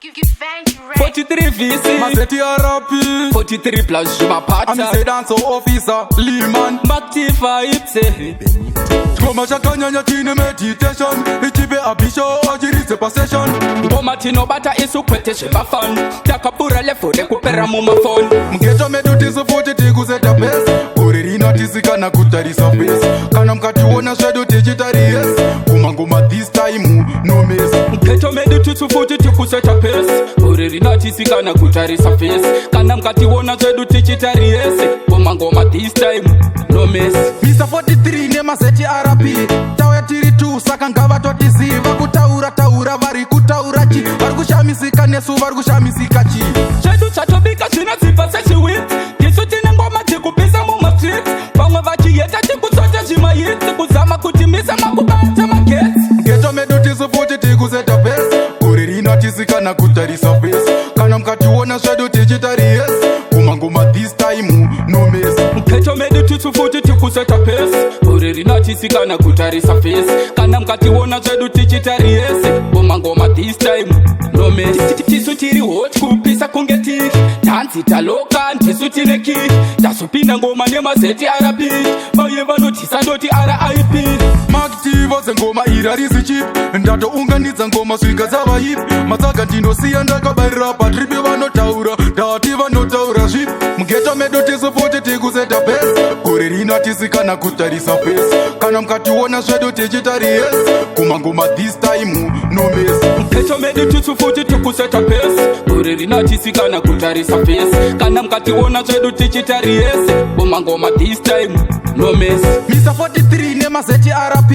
43 VC Mazeti RP 43 plus zvimapata Amise dance officer Lehman Mativa ipse Chikoma chakanyanya chine meditation Ichipe abisho achirise pasession Ngoma tinobata isu kwete zvemafan Takapura level rekupera mumafoni. Mughetto medu tisu futi tikuseta pace. Gore rino tisikana kutarisa face. Kana mukationa zvedu tichitariyes kumangoma this time no mess. Mughetto medu tisu futi tikuseta pace. Gore rino tisikana kutarisa face. Kana mukationa zvedu tichitariyes kumangoma this time no mess. Mr 43 nemazeti RP tauya tiri 2 saka ngavatotiziva. Kutaura taura vari kutaura chi, vari kushamisika nesu, vari kushamisika chi. Zvedu chatobika zvinodzibva sezviwitsi. Tisu tine ngoma dzikupisa mumastreets. Vamwe vachiyeta tikutsota zvimahits, kuzama kutimisa makubata magetsi. Ghetto medu tisu futi tikuseta pace. Gore rino tisikana kutarisa face. Kana mukationa zvedu tichitariyes kumangoma this time no mess. Mughetto medu tisu futi tikuseta pace. Gore rino tisikana kutarisa face. Kana mukationa zvedu tichitariyese kumangoma this time no mess. Tisu tiri hot kupisa kunge tiri tanzi taloka. Ndisu tine key, tazopinda ngoma nemazeti RP. Vaye vanotisa ndoti RIP. Maaktivo dzengoma iri harisi chip. Ndatounganidza ngoma svika dzavaip. Matsaga ndinosiya ndakabarira patripi. Vanotaura ndati vanotaura zvip. Mughetto medu tisu futi tikuseta pace. Gore rino tisikana kutarisa face. Kana mukationa zvedu tichitariyes kumangoma this time no mess. Mughetto medu tisu futi tikuseta pace. Gore rino tisikana kutarisa face. Kana mukationa zvedu tichitariyese kumangoma this time no mess. Mr 43 nemazeti RP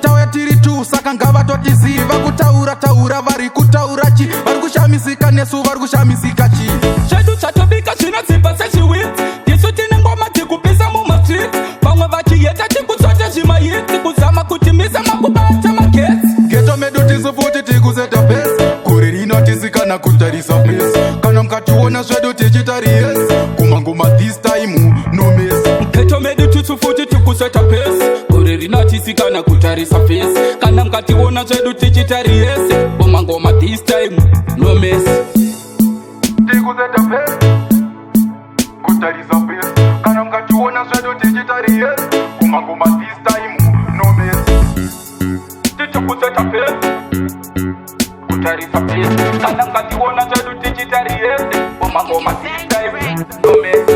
tauya tiri 2 saka ngavatotiziva. Kutaura taura vari kutaura chi, vari kushamisika nesu, vari kushamisika chi. Zvedu chatobika zvinodzibva sezviwitsi. Tisu tine ngoma dzikupisa mumastreets. Vamwe vachiyeta tikutsota zvimahits, kuzama kutimisa makubata magetsi. Ghetto medu tisu futi tikuseta pace. Gore rino tisikana kutarisa face. Kana mukationa zvedu tichitariyes kumangoma this time no mess. Mughetto medu tisu futi tikuseta pace. Gore rino tisikana kutarisa face. Kana mukationa zvedu tichitariyese kumangoma this time no mess. Tikuseta pace, kutarisa face. Kana mukationa zvedu tichitariyes kumangoma this time no mess. Tichikuseta pace, kutarisa face. Kana mukationa zvedu tichitariyese kumangoma this time no mess.